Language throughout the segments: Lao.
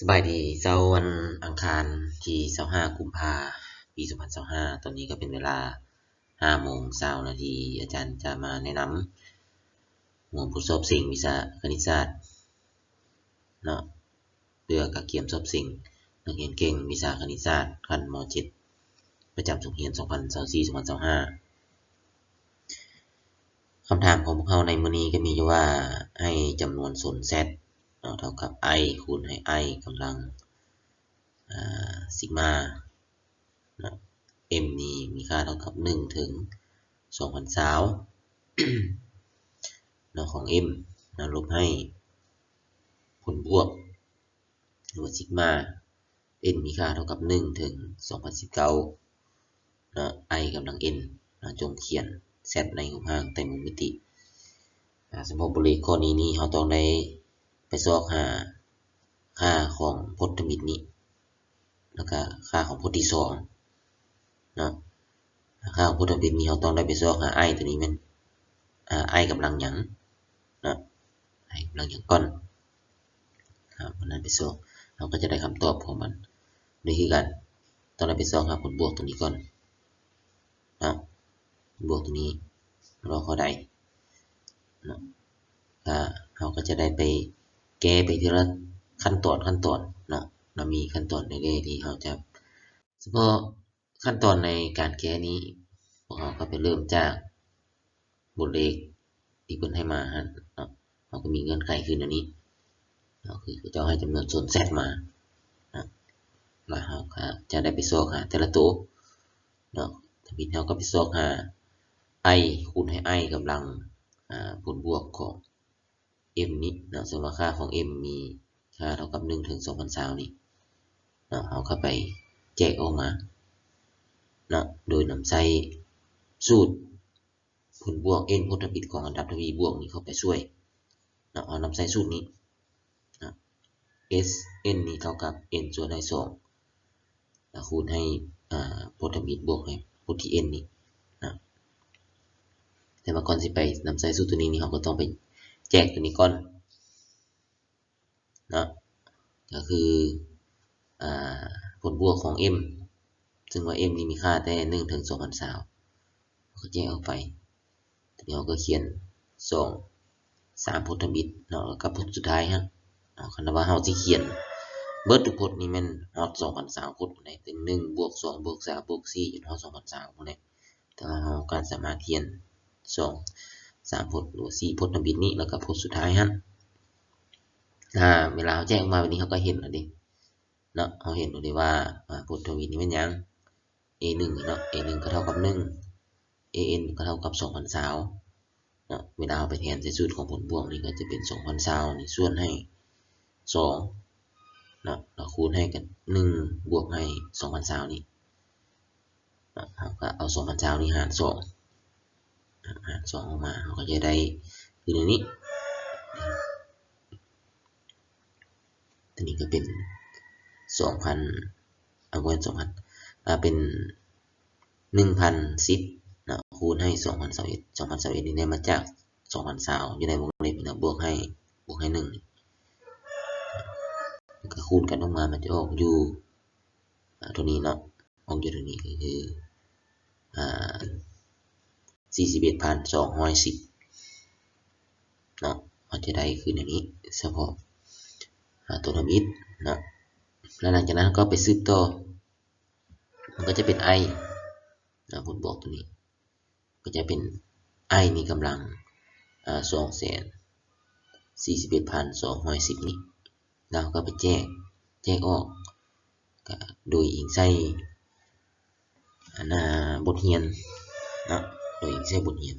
ສະບາຍດີ ເຊົ້າວັນອັງຄານທີຊາວຫ້າ ກຸມພາ ປີສອງພັນຊາວຫ້າ ຕອນນີ້ກໍເປັນເວລາຫ້າໂມງຊາວນາທີ ອາຈານຈະມາແນະນຳຫົວບົດສອບເສັງວິຊາຄະນິດສາດເນາະ ເພື່ອກະກຽມສອບເສັງນັກຮຽນເກັ່ງວິຊາຄະນິດສາດຂັ້ນ ມ.ເຈັດ ປະຈຳສົກຮຽນສອງພັນຊາວສີ່ ສອງພັນຊາວຫ້າ. ຄຳຖາມຂອງພວກເຮົາໃນມື້ນີ້ກໍມີຢູ່ວ່າ ໃຫ້ຈຳນວນໂຊນ Z ເນາະ ເທົ່າກັບ I ຄູນໃຫ້ I ກຳລັງ ອາ ຊິກມາ ເນາະ M ນີ້ມີຄ່າເທົ່າກັບໜຶ່ງເຖິງສອງພັນຊາວເນາະ ຂອງ M ນະ ລົບໃຫ້ຜົນບວກ ຫຼືວ່າຊິກມາ N ມີຄ່າເທົ່າກັບໜຶ່ງເຖິງສອງພັນສິບເກົ້າເນາະ I ກຳລັງ N ເນາະ ຈົ່ງຂຽນ Z ໃນຮູບຮ່າງໄຕມຸມມິຕິ. ອາ ສຳລັບບົດເລກຂໍ້ນີ້ນີ້ ເຮົາຕ້ອງໄດ້ໄປຊອກຫາຄ່າຂອງພົດທະມິດນີ້ ແລ້ວກະຄ່າຂອງພົດທີສອງເນາະ. ຄ່າຂອງພົດທະມິດນີ້ ເຮົາຕ້ອງໄດ້ໄປຊອກຫາ I ຕົວນີ້ແມ່ນ ອາ I ກຳລັງຫຍັງເນາະ I ກຳລັງຫຍັງກ່ອນ. ເຮົາກໍໄດ້ໄປຊອກ ເຮົາກໍຈະໄດ້ຄຳຕອບຂອງມັນ ນີ້ຄືກັນ ຕ້ອງໄດ້ໄປຊອກຫາຜົນບວກຕົວນີ້ກ່ອນເນາະ ບວກຕົວນີ້ ລອກເທົ່າໃດເນາະ ກະເຮົາກໍຈະໄດ້ໄປແກ້ໄປທີລະຂັ້ນຕອນ ຂັ້ນຕອນເນາະ ລະມີຂັ້ນຕອນໃດແດ່ທີ່ເຮົາຈະ ສະເພາະຂັ້ນຕອນໃນການແກ້ນີ້ ພວກເຮົາກໍໄປເລີ່ມຈາກບົດເລກທີ່ເພິ່ນໃຫ້ມາຫັ້ນເນາະ ເຮົາກໍມີເງື່ອນໄຂຄືແນວນີ້ເນາະ ຄືເຂົາເຈົ້າໃຫ້ຈຳນວນໂຊນ Z ມາເນາະ ແລ້ວເຮົາກໍຈະໄດ້ໄປຊອກຫາແຕ່ລະໂຕເນາະ ທຳອິດເຮົາກໍໄປຊອກຫາ I ຄູນໃຫ້ I ກຳລັງ ອາ ຜົນບວກຂອງ M ນີ້ເນາະ ເຊິ່ງວ່າຄ່າຂອງ M ມີຄ່າເທົ່າກັບໜຶ່ງເຖິງສອງພັນຊາວນີ້ເນາະ ເຮົາກໍໄປແຈກອອກມາເນາະ ໂດຍນຳໃຊ້ສູດຜົນບວກ N ພົດທຳອິດຂອງອັນດັບທະວີບວກນີ້ເຂົ້າໄປຊ່ວຍເນາະ ເຮົານຳໃຊ້ສູດນີ້ເນາະ S N ນີ້ເທົ່າກັບ N ສ່ວນໃຫ້ສອງ ແລ້ວຄູນໃຫ້ ອາ ພົດທຳອິດບວກໃຫ້ພົດທີ່ N ນີ້ເນາະ ແຕ່ວ່າກ່ອນຊິໄປນຳໃຊ້ສູດຕົວນີ້ນີ້ ເຮົາກໍຕ້ອງໄປແຈກຕົວນີ້ກ່ອນເນາະ ກໍຄື ອາ ຜົນບວກຂອງ M ເຊິ່ງວ່າ M ນີ້ມີຄ່າແຕ່ໜຶ່ງເຖິງສອງພັນຊາວ ເຮົາກໍແຈກອອກໄປ ທີນີ້ເຮົາກໍຂຽນສອງ ສາມພົດທຳອິດເນາະ ແລ້ວກໍພົດສຸດທ້າຍຫັ້ນເນາະ ຄັນວ່າເຮົາຊິຂຽນເບິດທຸກພົດນີ້ແມ່ນຮອດສອງພັນຊາວພົດພຸ້ນໃດ ຕັ້ງໜຶ່ງ ບວກສອງ ບວກສາມ ບວກສີ່ ຈົນຮອດສອງພັນຊາວພຸ້ນແຫຼະ ແຕ່ວ່າເຮົາກໍສາມາດຂຽນສອງ ສາມພົດ ຫຼືວ່າສີ່ພົດທຳອິດນີ້ ແລ້ວກໍພົດສຸດທ້າຍຫັ້ນ ອາ ເວລາເຮົາແຈກອອກມາແບບນີ້ ເຮົາກໍເຫັນແລ້ວເດ້ເນາະ ເຮົາເຫັນແລ້ວເດ້ວ່າ ອາ ພົດທຳອິດນີ້ແມ່ນຫຍັງ A ໜຶ່ງເນາະ A ໜຶ່ງກໍເທົ່າກັບໜຶ່ງ A N ກໍເທົ່າກັບສອງພັນຊາວເນາະ ເວລາເຮົາໄປແທນໃສ່ສູດຂອງຜົນບວກນີ້ ກໍຈະເປັນສອງພັນຊາວນີ້ສ່ວນໃຫ້ສອງເນາະ ແລ້ວຄູນໃຫ້ກັບໜຶ່ງບວກໃຫ້ສອງພັນຊາວນີ້ເນາະ ເຮົາກໍເອົາສອງພັນຊາວນີ້ຫານສອງ ຫານສອງອອກມາ ເຮົາກໍຈະໄດ້ຄືແນວນີ້ ຕົວນີ້ກໍເປັນສອງພັນ ເອົາ ບໍ່ແມ່ນສອງພັນ ອາ ເປັນໜຶ່ງພັນສິບເນາະ ຄູນໃຫ້ສອງພັນຊາວເອັດ ສອງພັນຊາວເອັດນີ້ໄດ້ມາຈາກສອງພັນຊາວ ຢູ່ໃນວົງເລັບນີ້ເນາະ ບວກໃຫ້ ບວກໃຫ້ໜຶ່ງ ແລ້ວກໍຄູນກັນອອກມາ ມັນຈະອອກຢູ່ ອາ ຕົວນີ້ເນາະ ອອກຢູ່ຕົວນີ້ກໍຄື ອາ ສີ່ສິບເອັດພັນສອງຮ້ອຍສິບເນາະ ເຮົາຈະໄດ້ຄືແນວນີ້ ສະເພາະ ອາ ຕົວທຳອິດເນາະ ແລ້ວຫຼັງຈາກນັ້ນເຮົາກໍໄປສືບຕໍ່ ມັນກໍຈະເປັນ I ເນາະ ຜົນບວກຕົວນີ້ ກໍຈະເປັນ I ນີ້ກຳລັງ ອາ ສອງແສນສີ່ສິບເອັດພັນສອງຮ້ອຍສິບນີ້ ແລ້ວເຮົາກໍໄປແຈກ ແຈກອອກ ກະໂດຍອີງໃສ່ ອັນນ່າ ບົດຮຽນເນາະ ໂດຍອີງໃສ່ບົດຮຽນ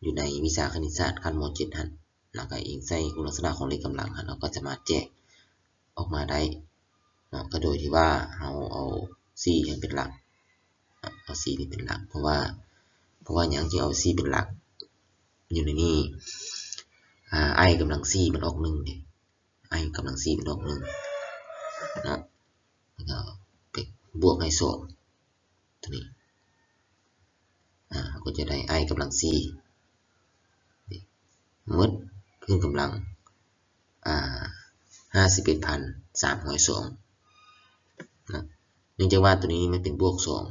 ຢູ່ໃນວິຊາຄະນິດສາດຂັ້ນ ມ.ເຈັດ ຫັ້ນ ແລ້ວກະອີງໃສ່ຄຸນລັກສະນະຂອງເລກກຳລັງຫັ້ນ ເຮົາກໍສາມາດແຈກອອກມາໄດ້ເນາະ ກໍໂດຍທີ່ວ່າເຮົາເອົາສີ່ຫັ້ນເປັນຫຼັກ ເອົາສີ່ນີ້ເປັນຫຼັກ ເພາະວ່າ ເພາະວ່າຫຍັງຈຶ່ງເອົາສີ່ເປັນຫຼັກ ຢູ່ໃນນີ້ ອາ I ກຳລັງສີ່ມັນອອກໜຶ່ງເດ້ I ກຳລັງສີ່ມັນອອກໜຶ່ງເນາະ ແລ້ວກໍໄປບວກໃຫ້ສອງ ຕົວນີ້ ອາ ເຮົາກໍຈະໄດ້ I ກຳລັງສີ່ ໝົດເຄິ່ງກຳລັງ ອາ ຫ້າສິບເອັດພັນສາມຮ້ອຍສອງເນາະ. ເນື່ອງຈາກວ່າຕົວນີ້ມັນເປັນບວກສອງ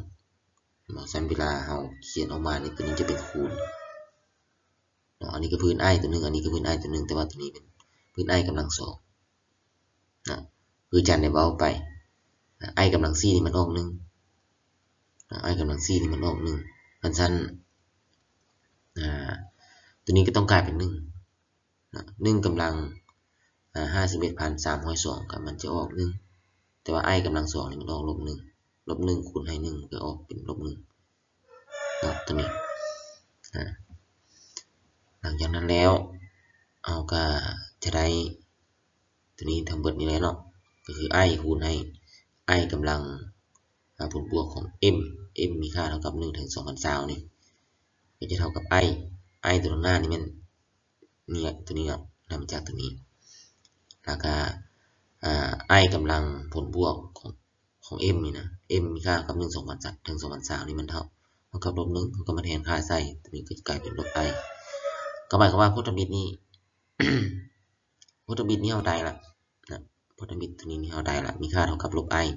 ເນາະ ຊັ້ນເວລາເຮົາຂຽນອອກມານີ້ ຕົວນີ້ຈະເປັນຄູນເນາະ. ອັນນີ້ກໍພື້ນ i ຕົວໜຶ່ງ ອັນນີ້ກໍພື້ນ i ຕົວໜຶ່ງ ແຕ່ວ່າຕົວນີ້ເປັນພື້ນ i ກຳລັງສອງເນາະ. ຄືອາຈານໄດ້ເວົ້າໄປ i ກຳລັງສີ່ນີ້ມັນອອກໜຶ່ງເນາະ i ກຳລັງສີ່ນີ້ມັນອອກໜຶ່ງ ຄັນຊັ້ນ ອາ ຕົວນີ້ກໍຕ້ອງກາຍເປັນໜຶ່ງເນາະ ໜຶ່ງກຳລັງ ອາ ຫ້າສິບເອັດພັນສາມຮ້ອຍສອງ ກໍມັນຈະອອກໜຶ່ງ ແຕ່ວ່າ i ກຳລັງສອງນີ້ມັນອອກລົບໜຶ່ງ ລົບໜຶ່ງຄູນໃຫ້ໜຶ່ງ ມັນກໍອອກເປັນລົບໜຶ່ງເນາະ ຕົວນີ້. ອາ ຫຼັງຈາກນັ້ນແລ້ວ ເຮົາກໍຈະໄດ້ຕົວນີ້ທັງເບິດນີ້ແຫຼະເນາະ ກໍຄື i ຄູນໃຫ້ i ກຳລັງ ອາ ຜົນບວກຂອງ m m ມີຄ່າເທົ່າກັບໜຶ່ງເຖິງສອງພັນຊາວນີ້ ກໍຈະເທົ່າກັບ i i ຕົວຂ້າງໜ້ານີ້ແມ່ນ ນີ້ແຫຼະ ຕົວນີ້ເນາະ ໄດ້ມາຈາກຕົວນີ້ ແລ້ວກະ ອາ i ກຳລັງຜົນບວກຂອງ ຂອງ m ນີ້ນະ m ມີຄ່າເທົ່າກັບໜຶ່ງ ສອງພັນຊາວ ເຖິງສອງພັນຊາວນີ້ ມັນເທົ່າ ເທົ່າກັບລົບໜຶ່ງ ເຮົາກໍມາແທນຄ່າໃສ່ ຕົວນີ້ກໍຈະກາຍເປັນລົບ i ກໍໝາຍຄວາມວ່າພົດທຳອິດນີ້ ພົດທຳອິດນີ້ເຮົາໄດ້ລະນະ ພົດທຳອິດຕົວນີ້ນີ້ເຮົາໄດ້ລະ ມີຄ່າເທົ່າກັບລົບ i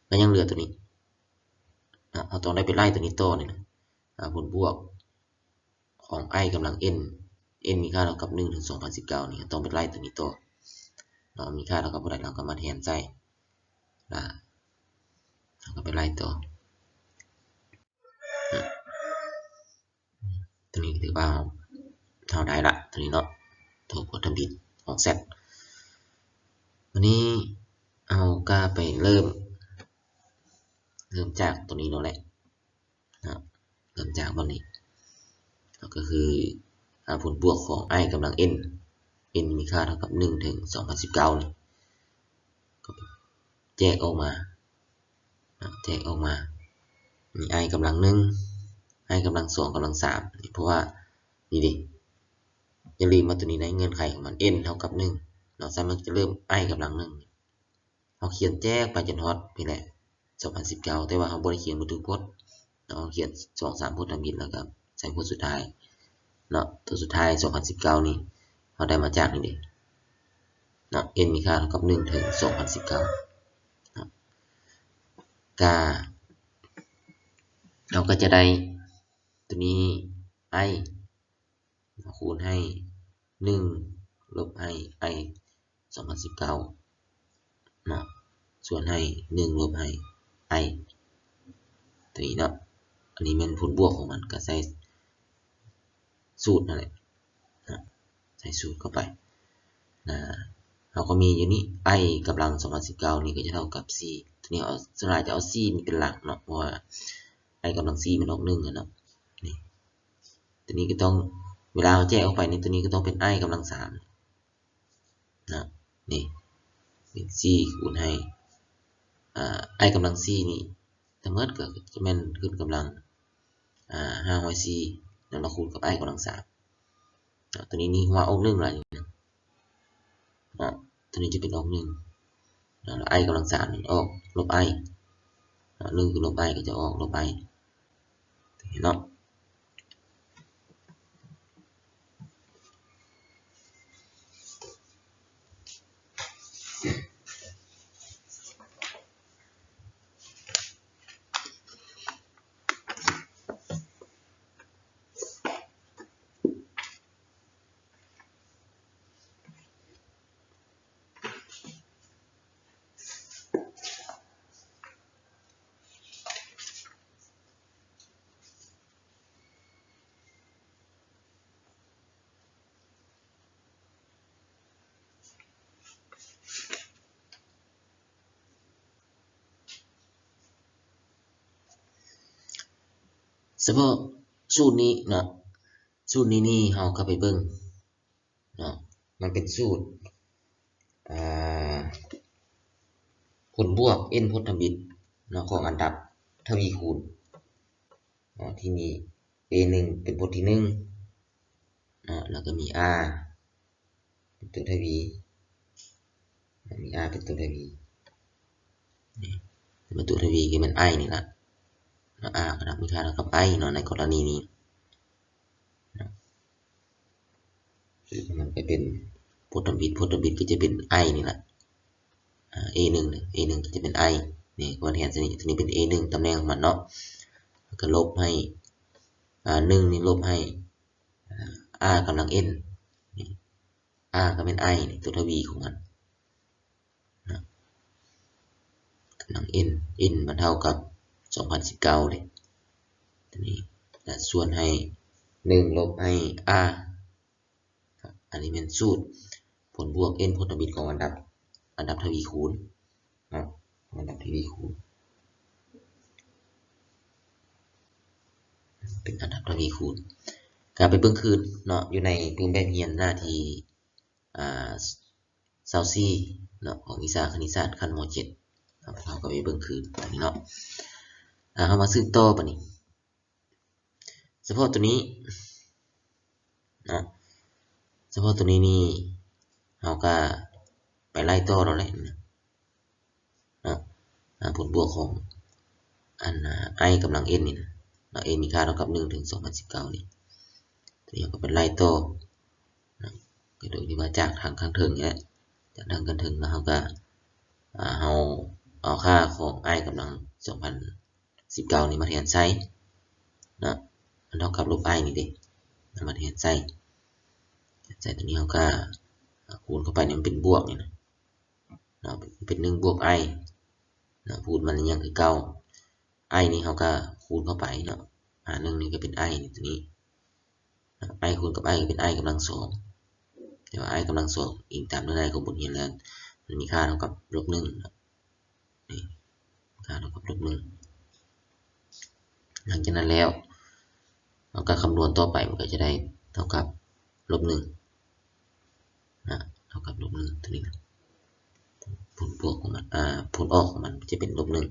ກໍຍັງເຫຼືອຕົວນີ້ນະ ເຮົາຕ້ອງໄດ້ໄປໄລ່ຕົວນີ້ຕໍ່ນີ້ນະ ອາ ຜົນບວກ ຂອງ i ກຳລັງ n n ມີຄ່າເທົ່າກັບໜຶ່ງເຖິງສອງພັນສິບເກົ້ານີ້ ຕ້ອງໄປໄລ່ຕົວນີ້ຕໍ່ເນາະ ມີຄ່າເທົ່າກັບເທົ່າໃດ ເຮົາກໍມາແທນໃສ່ ລະເຮົາກໍໄປໄລ່ຕໍ່ ຕົວນີ້ຖືວ່າເຮົາ ເຮົາໄດ້ລະ ຕົວນີ້ເນາະ ຕົວຜົນທຳອິດຂອງ z. ບາດນີ້ເຮົາກໍໄປເລີ່ມ ເລີ່ມຈາກຕົວນີ້ໂລດແຫຼະ ເນາະ ເລີ່ມຈາກບ່ອນນີ້ ກໍຄື ອາ ຜົນບວກຂອງ i ກຳລັງ n n ມີຄ່າເທົ່າກັບໜຶ່ງເຖິງສອງພັນສິບເກົ້ານີ້ ກໍແຈກອອກມາເນາະ ແຈກອອກມາ ມີ i ກຳລັງໜຶ່ງ i ກຳລັງສອງ ກຳລັງສາມ ເພາະວ່າ ນີ້ເດ້ ຢ່າລືມວ່າຕົວນີ້ໃນເງື່ອນໄຂຂອງມັນ n ເທົ່າກັບໜຶ່ງເນາະ ຊັ້ນມັນຈະເລີ່ມ i ກຳລັງໜຶ່ງ ເຮົາຂຽນແຈກໄປຈົນຮອດພີ້ແຫຼະ ສອງພັນສິບເກົ້າ ແຕ່ວ່າເຮົາບໍ່ໄດ້ຂຽນໝົດທຸກພົດເນາະ ເຮົາຂຽນສອງສາມພົດທຳອິດ ແລ້ວກໍໃສ່ພົດສຸດທ້າຍເນາະ ຕົວສຸດທ້າຍ ສອງພັນສິບເກົ້ານີ້ ເຮົາໄດ້ມາຈາກນີ້ເດ້ເນາະ n ມີຄ່າເທົ່າກັບໜຶ່ງເຖິງສອງພັນສິບເກົ້າເນາະ ກະ ເຮົາກໍຈະໄດ້ຕົວນີ້ i ຄູນໃຫ້ໜຶ່ງລົບໃຫ້ i ສອງພັນສິບເກົ້າເນາະ ສ່ວນໃຫ້ໜຶ່ງລົບໃຫ້ i ຕົວນີ້ເນາະ ອັນນີ້ແມ່ນຜົນບວກຂອງມັນ ກໍໃສ່ສູດນັ້ນແຫຼະເນາະ ໃສ່ສູດເຂົ້າໄປນະ ເຮົາກໍມີຢູ່ນີ້ i ກຳລັງສອງພັນສິບເກົ້ານີ້ກໍຈະເທົ່າກັບສີ່ ຕົວນີ້ເອົາ ສ່ວນຫຼາຍຈະເອົາສີ່ນີ້ເປັນຫຼັກເນາະ ເພາະວ່າ i ກຳລັງສີ່ມັນອອກໜຶ່ງຫັ້ນເນາະ ນີ້ ຕົວນີ້ກໍຕ້ອງ ເວລາເຮົາແຈກອອກໄປນີ້ ຕົວນີ້ກໍຕ້ອງເປັນ i ກຳລັງສາມເນາະ ນີ້ ເປັນສີ່ຄູນໃຫ້ ອາ i ກຳລັງສີ່ນີ້ ທັງໝົດກໍຈະແມ່ນຂຶ້ນກຳລັງ ອາ ຫ້າຮ້ອຍສີ່ ແລ້ວມາຄູນກັບ i ກຳລັງສາມເນາະ ຕົວນີ້ນີ້ຫົວອອກໜຶ່ງລະນີ້ນະ ເນາະ ຕົວນີ້ຈະເປັນອອກໜຶ່ງເນາະ ແລ້ວ i ກຳລັງສາມນີ້ອອກລົບ i ເນາະ ໜຶ່ງຄືລົບ i ກໍຈະອອກລົບ i ເນາະ. ສະເພາະສູດນີ້ເນາະ ສູດນີ້ນີ້ເຮົາກໍໄປເບິ່ງເນາະ ມັນເປັນສູດ ອາ ຜົນບວກ n ພົດທຳອິດເນາະ ຂອງອັນດັບທະວີຄູນເນາະ ທີ່ມີ a ໜຶ່ງເປັນພົດທີໜຶ່ງເນາະ ແລ້ວກໍມີ r ເປັນຕົວທະວີ ມີ r ເປັນຕົວທະວີ ນີ້ ເປັນຕົວທະວີຄືແມ່ນ i ນີ້ລະ ແລ້ວ r ກໍນັບມີຄ່າເທົ່າກັບ i ເນາະ ໃນກໍລະນີນີ້ເນາະ ມັນກໍເປັນ ຜົນທຳອິດ ຜົນທຳອິດກໍຈະເປັນ I ນີ້ລະ ອາ A ໜຶ່ງ A ໜຶ່ງກໍຈະເປັນ I ນີ້ ກໍມາແທນໃສ່ນີ້ ຕົວນີ້ເປັນ A ໜຶ່ງ ຕຳແໜ່ງຂອງມັນເນາະ ແລ້ວກໍລົບໃຫ້ ອາ ໜຶ່ງນີ້ລົບໃຫ້ ອາ R ກຳລັງ N ນີ້ R ກໍແມ່ນ I ນີ້ ຕົວທະວີຂອງມັນ ນະ ກຳລັງ N N ມັນເທົ່າກັບສອງພັນສິບເກົ້າເດ້ ຕົວນີ້ ແລະ ສ່ວນໃຫ້ໜຶ່ງລົບໃຫ້ R ອັນນີ້ແມ່ນສູດຜົນບວກ N ຜົນທຳອິດຂອງອັນດັບ ອັນດັບທະວີຄູນເນາະ ອັນດັບທະວີຄູນ ເປັນອັນດັບທະວີຄູນ ກໍໄປເບິ່ງຄືນເນາະ ຢູ່ໃນປຶ້ມແບບຮຽນໜ້າທີ ອາ ຊາວສີ່ເນາະ ຂອງວິຊາຄະນິດສາດຂັ້ນ ມໍເຈັດເນາະ ເຮົາກໍໄປເບິ່ງຄືນເນາະ ອາ ເຮົາມາສືບຕໍ່ບາດນີ້ ສະເພາະຕົວນີ້ເນາະ ສະເພາະຕົວນີ້ນີ້ ເຮົາກໍໄປໄລ່ຕໍ່ເອົາແຫຼະ ເນາະ ອາ ຜົນບວກຂອງອັນ ອາ I ກຳລັງ N ນີ້ນະ ເນາະ N ມີຄ່າເທົ່າກັບໜຶ່ງເຖິງສອງພັນສິບເກົ້ານີ້ ຕົວນີ້ເຮົາກໍໄປໄລ່ຕໍ່ເນາະ ກໍໂດຍທີ່ວ່າຈາກທາງຂ້າງເທິງນີ້ແຫຼະ ຈາກທາງຂ້າງເທິງແລ້ວເຮົາກໍ ອາ ເຮົາເອົາຄ່າຂອງ I ກຳລັງສອງພັນສິບເກົ້ານີ້ມາແທນໃສ່ເນາະ ມັນເທົ່າກັບລົບ I ນີ້ເດ້ ເອົາມາແທນໃສ່ ໃສ່ຕົວນີ້ເຮົາກໍ ອາ ຄູນເຂົ້າໄປນີ້ມັນເປັນບວກນີ້ນະ ເນາະ ເປັນໜຶ່ງບວກ I ເນາະ ພູດມັນຍັງຄືເກົ່າ I ນີ້ເຮົາກໍຄູນເຂົ້າໄປເນາະ ອາ ໜຶ່ງນີ້ກໍເປັນ I ນີ້ ຕົວນີ້ເນາະ I ຄູນກັບ I ກໍເປັນ I ກຳລັງສອງ ແຕ່ວ່າ I ກຳລັງສອງ ອີງຕາມເນື້ອໃນຂອງບົດຮຽນແລ້ວ ມັນມີຄ່າເທົ່າກັບລົບໜຶ່ງເນາະ ນີ້ ຄ່າເທົ່າກັບລົບໜຶ່ງ ຫຼັງຈາກນັ້ນແລ້ວ ເຮົາກໍຄຳນວນຕໍ່ໄປ ມັນກໍຈະໄດ້ເທົ່າກັບລົບໜຶ່ງນະ ເທົ່າກັບລົບໜຶ່ງ ຕົວນີ້ນະ ຜົນບວກຂອງມັນ ອາ ຜົນອອກຂອງມັນຈະເປັນລົບໜຶ່ງ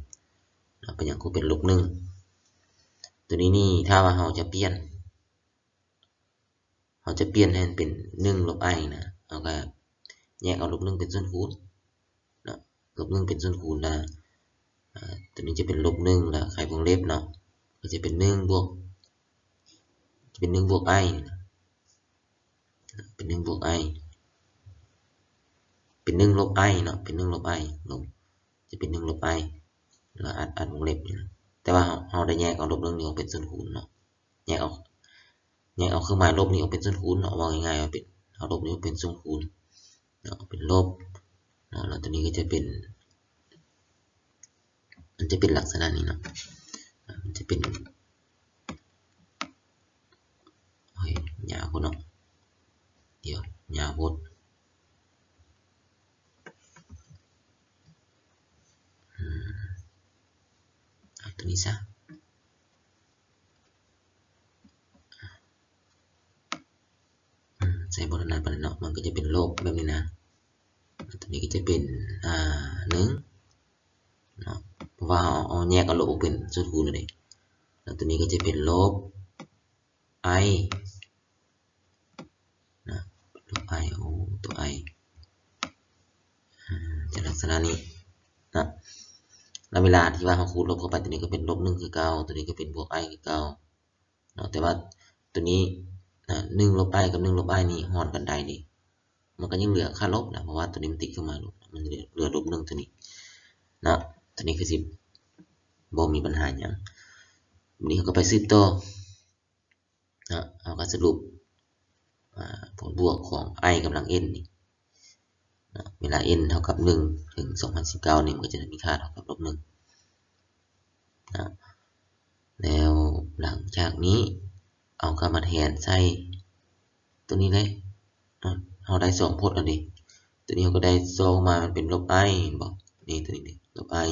ນະ ເປັນຫຍັງຄືເປັນລົບໜຶ່ງ ຕົວນີ້ນີ້ ຖ້າວ່າເຮົາຈະປ່ຽນ ເຮົາຈະປ່ຽນໃຫ້ມັນເປັນໜຶ່ງລົບ I ນະ ເຮົາກໍແຍກເອົາລົບໜຶ່ງເປັນສ່ວນຄູນເນາະ ລົບໜຶ່ງເປັນສ່ວນຄູນລະ ອາ ຕົວນີ້ຈະເປັນລົບໜຶ່ງ ລະໄຂວົງເລັບເນາະ ກໍຈະເປັນໜຶ່ງບວກ ຈະເປັນໜຶ່ງບວກ I ເປັນໜຶ່ງບວກ I ເປັນໜຶ່ງລົບ I ເນາະ ເປັນໜຶ່ງລົບ I ລົບ ຈະເປັນໜຶ່ງລົບ I ລະອັດ ອັດວົງເລັບນີ້ນະ ແຕ່ວ່າເຮົາ ເຮົາໄດ້ແຍກເອົາລົບໜຶ່ງນີ້ອອກເປັນສ່ວນຄູນເນາະ ແຍກເອົາ ແຍກເອົາເຄື່ອງໝາຍລົບນີ້ອອກເປັນສ່ວນຄູນເນາະ ເວົ້າງ່າຍໆວ່າເປັນ ເອົາລົບນີ້ເປັນສ່ວນຄູນເນາະ ເປັນລົບເນາະ ແລ້ວຕົວນີ້ກໍຈະເປັນ ມັນຈະເປັນລັກສະນະນີ້ເນາະ ມັນຈະເປັນ ໂອ້ຍ ຍາວໂພດເນາະ ດຽວ ຍາວໂພດ ອືມ ເອົາຕົວນີ້ຊະ ອືມ ໃສ່ບໍ່ຖະໜັດປານໃດເນາະ ມັນກໍຈະເປັນລົບແບບນີ້ນະ ຕົວນີ້ກໍຈະເປັນ ອາ ໜຶ່ງເນາະ ເພາະວ່າເຮົາ ເຮົາແຍກເອົາລົບອອກເປັນສ່ວນຄູນແລ້ວເດ້ ແລ້ວຕົວນີ້ກໍຈະເປັນລົບ I ນະ ລົບ I ໂອ ຕົວ I ອາ ຈະລັກສະນະນີ້ນະ ແລ້ວເວລາທີ່ວ່າເຮົາຄູນລົບເຂົ້າໄປ ຕົວນີ້ກໍເປັນລົບໜຶ່ງຄືເກົ່າ ຕົວນີ້ກໍເປັນບວກ I ຄືເກົ່າເນາະ ແຕ່ວ່າຕົວນີ້ນະ ໜຶ່ງລົບ I ກັບໜຶ່ງລົບ I ນີ້ຫອນກັນໄດ້ເດ້ ມັນກໍຍັງເຫຼືອຄ່າລົບນະ ເພາະວ່າຕົວນີ້ມັນຕິດເຄື່ອງໝາຍລົບ ມັນເຫຼືອ ເຫຼືອລົບໜຶ່ງຕົວນີ້ເນາະ ຕົວນີ້ຄືຊິບໍ່ມີບັນຫາຫຍັງ ບາດນີ້ເຮົາກໍໄປສືບຕໍ່ ເນາະ ເຮົາກໍສະຫຼຸບ ອາ ຜົນບວກຂອງ I ກຳລັງ N ນີ້ເນາະ ເວລາ N ເທົ່າກັບໜຶ່ງເຖິງສອງພັນສິບເກົ້ານີ້ ມັນກໍຈະໄດ້ມີຄ່າເທົ່າກັບລົບໜຶ່ງເນາະ ແລ້ວຫຼັງຈາກນີ້ ເຮົາກໍມາແທນໃສ່ຕົວນີ້ເລີຍເນາະ ເຮົາໄດ້ສອງພົດແລ້ວເດ້ ຕົວນີ້ເຮົາກໍໄດ້ສອງມາ ມັນເປັນລົບ I ແມ່ນບໍ່ ນີ້ ຕົວນີ້ເດ້ ລົບ I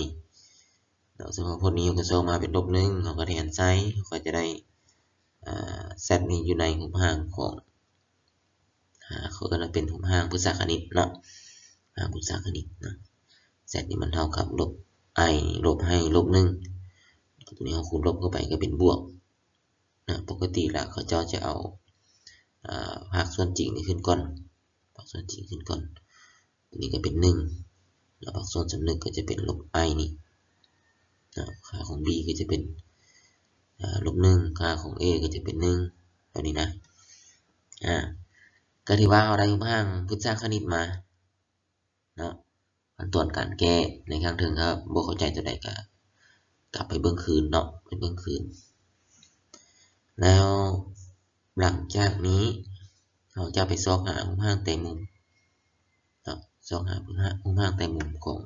ເນາະ ສະເພາະພົດນີ້ເຮົາກໍສອງມາເປັນລົບໜຶ່ງ ເຮົາກໍແທນໃສ່ ເຮົາກໍຈະໄດ້ ອາ Z ນີ້ຢູ່ໃນຮູບຮ່າງຂອງ ອາ ເຂົາເອີ້ນວ່າເປັນຮູບຮ່າງພຶດສາຄະນິດເນາະ ຮ່າງພຶດສາຄະນິດເນາະ Z ນີ້ມັນເທົ່າກັບລົບ I ລົບໃຫ້ລົບໜຶ່ງ ຕົວນີ້ເຮົາຄູນລົບເຂົ້າໄປກໍເປັນບວກເນາະ ປົກກະຕິແລ້ວເຂົາເຈົ້າຈະເອົາ ອາ ພາກສ່ວນຈິງນີ້ຂຶ້ນກ່ອນ ພາກສ່ວນຈິງຂຶ້ນກ່ອນ ຕົວນີ້ກໍເປັນໜຶ່ງ ແລ້ວພາກສ່ວນສົມນຶກກໍຈະເປັນລົບ I ນີ້ເນາະ ຄ່າຂອງ B ກໍຈະເປັນ ອາ ລົບໜຶ່ງ ຄ່າຂອງ A ກໍຈະເປັນໜຶ່ງ ແບບນີ້ນະ ອາ ກໍຖືວ່າເຮົາໄດ້ຮູບຮ່າງພຶດຊາຄະນິດມາເນາະ. ຂັ້ນຕອນການແກ້ໃນຄັ້ງເທິງ ຖ້າບໍ່ເຂົ້າໃຈຕົວໃດກໍກັບໄປເບິ່ງຄືນເນາະ ໄປເບິ່ງຄືນ. ແລ້ວຫຼັງຈາກນີ້ເຮົາຈະໄປຊອກຫາຮູບຮ່າງແຕະມຸມເນາະ ຊອກຫາຮູບຮ່າງແຕະມຸມຂອງ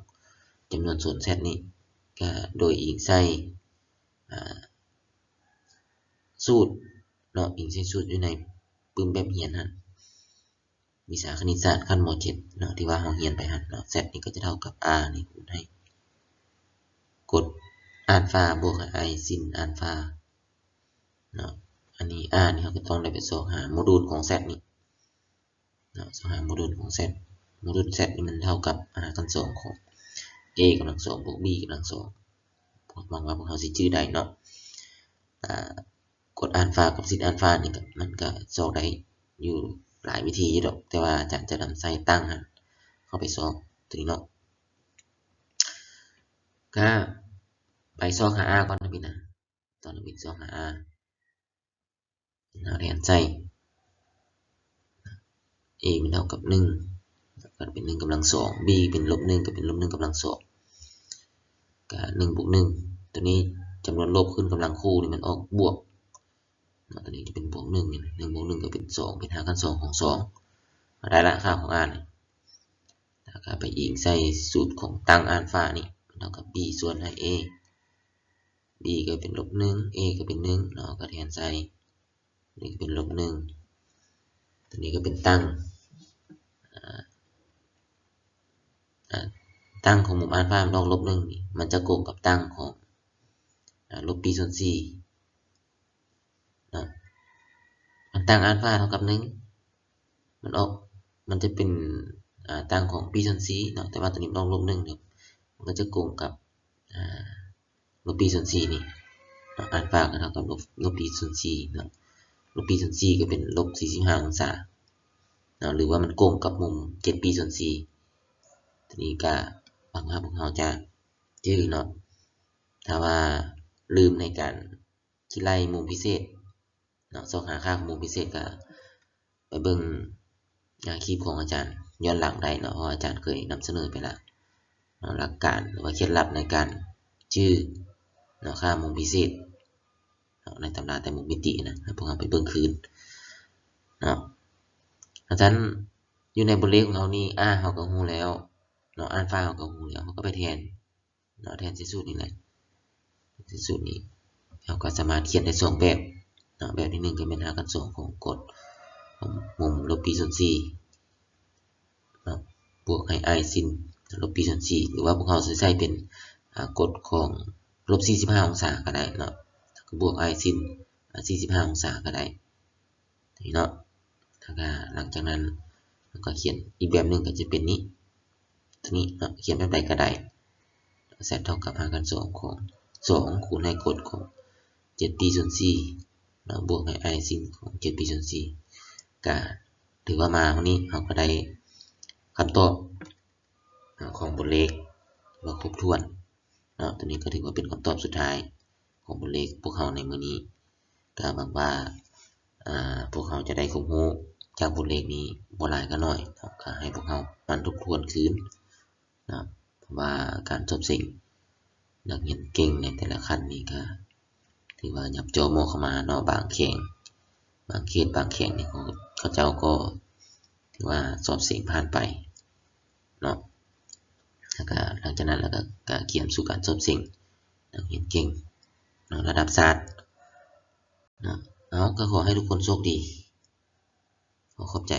ຈຳນວນໂຊນ Z ນີ້ ກໍໂດຍອີງໃສ່ ອ່າ ສູດເນາະ ອີງໃສ່ສູດຢູ່ໃນປຶ້ມແບບຮຽນຫັ້ນ ວິຊາຄະນິດສາດຂັ້ນ ມ.ເຈັດ ເນາະ ທີ່ວ່າເຮົາຮຽນໄປຫັ້ນເນາະ. Z ນີ້ກໍຈະເທົ່າກັບ R ນີ້ຄູນໃຫ້ກົດອານຟາບວກໃຫ້ I sin ອານຟາເນາະ. ອັນນີ້ R ນີ້ເຮົາກໍຕ້ອງໄດ້ໄປຊອກຫາໂມດູນຂອງ Z ນີ້ເນາະ ຊອກຫາໂມດູນຂອງ Z. ໂມດູນ Z ນີ້ມັນເທົ່າກັບ R ຂັ້ນສອງຂອງ A ກຳລັງສອງບວກ B ກຳລັງສອງ. ຫວັງວ່າພວກເຮົາຊິຈື່ໄດ້ເນາະ. ອ່າ ກົດອານຟາກັບ sin ອານຟານີ້ກໍ ມັນກໍຊອກໄດ້ຢູ່ຫຼາຍວິທີຢູ່ດອກ ແຕ່ວ່າອາຈານຈະນຳໃຊ້ຕັ້ງຫັ້ນເຂົ້າໄປຊອກຕົວນີ້ເນາະ. ກໍໄປຊອກຫາ R ກ່ອນນະພີ່ນະ ຕອນນີ້ຊອກຫາ R ເຮົາແທນໃສ່ A ມັນເທົ່າກັບໜຶ່ງ ກໍເປັນໜຶ່ງກຳລັງສອງ B ເປັນລົບໜຶ່ງ ກໍເປັນລົບໜຶ່ງກຳລັງສອງ ກໍໜຶ່ງບວກໜຶ່ງ ຕົວນີ້ຈຳນວນລົບຂຶ້ນກຳລັງຄູ່ນີ້ມັນອອກບວກເນາະ ຕົວນີ້ຈະເປັນບວກໜຶ່ງນີ້ ໜຶ່ງບວກໜຶ່ງກໍເປັນສອງ ເປັນຮາກຂັ້ນສອງຂອງສອງ ເຮົາໄດ້ລະຄ່າຂອງ R ນີ້. ແລ້ວກໍໄປອີງໃສ່ສູດຂອງຕັ້ງອານຟານີ້ ມັນເທົ່າກັບ B ສ່ວນໃຫ້ A B ກໍເປັນລົບໜຶ່ງ A ກໍເປັນໜຶ່ງເນາະ ກໍແທນໃສ່ ນີ້ກໍເປັນລົບໜຶ່ງ ຕົວນີ້ກໍເປັນຕັ້ງ ອາ ອາ ຕັ້ງຂອງມຸມອານຟາມັນອອກລົບໜຶ່ງນີ້ ມັນຈະກົງກັບຕັ້ງຂອງ ອາ ລົບ B ສ່ວນສີ່ເນາະ. ອັນຕັ້ງອານຟາເທົ່າກັບໜຶ່ງ ມັນອອກ ມັນຈະເປັນ ອາ ຕັ້ງຂອງ B ສ່ວນສີ່ເນາະ ແຕ່ວ່າຕົວນີ້ມັນອອກລົບໜຶ່ງນີ້ ມັນກໍຈະກົງກັບ ອາ ລົບ B ສ່ວນສີ່ນີ້ເນາະ ອານຟາກໍເທົ່າກັບລົບ ລົບ B ສ່ວນສີ່ເນາະ ລົບ B ສ່ວນສີ່ກໍເປັນລົບສີ່ສິບຫ້າອົງສາເນາະ ຫຼືວ່າມັນກົງກັບມຸມເຈັດ B ສ່ວນສີ່. ທີນີ້ກໍຫວັງວ່າພວກເຮົາຈະຈື່ເນາະ ຖ້າວ່າລືມໃນການຄິດໄລ່ມຸມພິເສດເນາະ ຊອກຫາຄ່າຂອງມຸມພິເສດ ກໍ ໄປເບິ່ງ ອາ ຄລິບຂອງອາຈານຍ້ອນຫຼັງໄດ້ເນາະ ເພາະວ່າອາຈານເຄີຍນຳສະເໜີໄປແລ້ວເນາະ ຫຼັກການ ຫຼືວ່າເຄັດລັບໃນການຈື່ເນາະ ຄ່າມຸມພິເສດເນາະ ໃນຕຳລາແຕະມຸມມິຕິນະ ໃຫ້ພວກເຮົາໄປເບິ່ງຄືນເນາະ. ອາຈານ ຢູ່ໃນບົດຮຽນຂອງເຮົານີ້ R ເຮົາກໍຮູ້ແລ້ວເນາະ ອານຟາເຮົາກໍຮູ້ແລ້ວ ເຮົາກໍໄປແທນ ເນາະ ແທນໃສ່ສູດນີ້ແຫຼະ ໃສ່ສູດນີ້ ເຮົາກໍສາມາດຂຽນໄດ້ສອງແບບເນາະ ແບບທີໜຶ່ງກໍແມ່ນຮາກຂັ້ນສອງຂອງກົດຂອງມຸມລົບ B ສ່ວນສີ່ເນາະ ບວກໃຫ້ I sin ລົບ B ສ່ວນສີ່ ຫຼືວ່າພວກເຮົາຊິໃຊ້ເປັນ ອາ ກົດຂອງລົບສີ່ສິບຫ້າອົງສາກໍໄດ້ເນາະ ບວກ I sin ອາ ສີ່ສິບຫ້າອົງສາກໍໄດ້ ນີ້ເນາະ ແລ້ວກໍຫຼັງຈາກນັ້ນເຮົາກໍຂຽນອີກແບບໜຶ່ງກໍຈະເປັນນີ້ ຕົວນີ້ເນາະ ຂຽນແບບໃດກໍໄດ້ Z ເທົ່າກັບຮາກຂັ້ນສອງຂອງສອງຄູນໃຫ້ກົດຂອງເຈັດ B ສ່ວນສີ່ເນາະ ບວກໃຫ້ I sin ຂອງເຈັດ B ສ່ວນສີ່ ກໍຖືວ່າມາມື້ນີ້ເຮົາກໍໄດ້ຄຳຕອບ ອາ ຂອງບົດເລກວ່າຄົບຖ້ວນເນາະ ຕົວນີ້ກໍຖືວ່າເປັນຄຳຕອບສຸດທ້າຍຂອງບົດເລກພວກເຮົາໃນມື້ນີ້. ກໍຫວັງວ່າ ອາ ພວກເຮົາຈະໄດ້ຄວາມຮູ້ຈາກບົດເລກນີ້ບໍ່ຫຼາຍກໍໜ້ອຍເນາະ ກໍໃຫ້ພວກເຮົາໝັ່ນທົບທວນຄືນເນາະ ເພາະວ່າການສອບເສັງນັກຮຽນເກັ່ງໃນແຕ່ລະຂັ້ນນີ້ກໍຖືວ່າຫຍັບຈໍ່ໝໍ້ເຂົ້າມາເນາະ ບາງແຂວງ ບາງເຂດ ບາງແຂວງນີ້ ເຂົາ ເຂົາເຈົ້າກໍຖືວ່າສອບເສັງຜ່ານໄປເນາະ ແລ້ວກໍຫຼັງຈາກນັ້ນແລ້ວກໍ ກໍກຽມສູ່ການສອບເສັງນັກຮຽນເກັ່ງເນາະ ລະດັບຊາດເນາະ. ເອົາ ກໍຂໍໃຫ້ທຸກຄົນໂຊກດີ ຂໍຂອບໃຈ.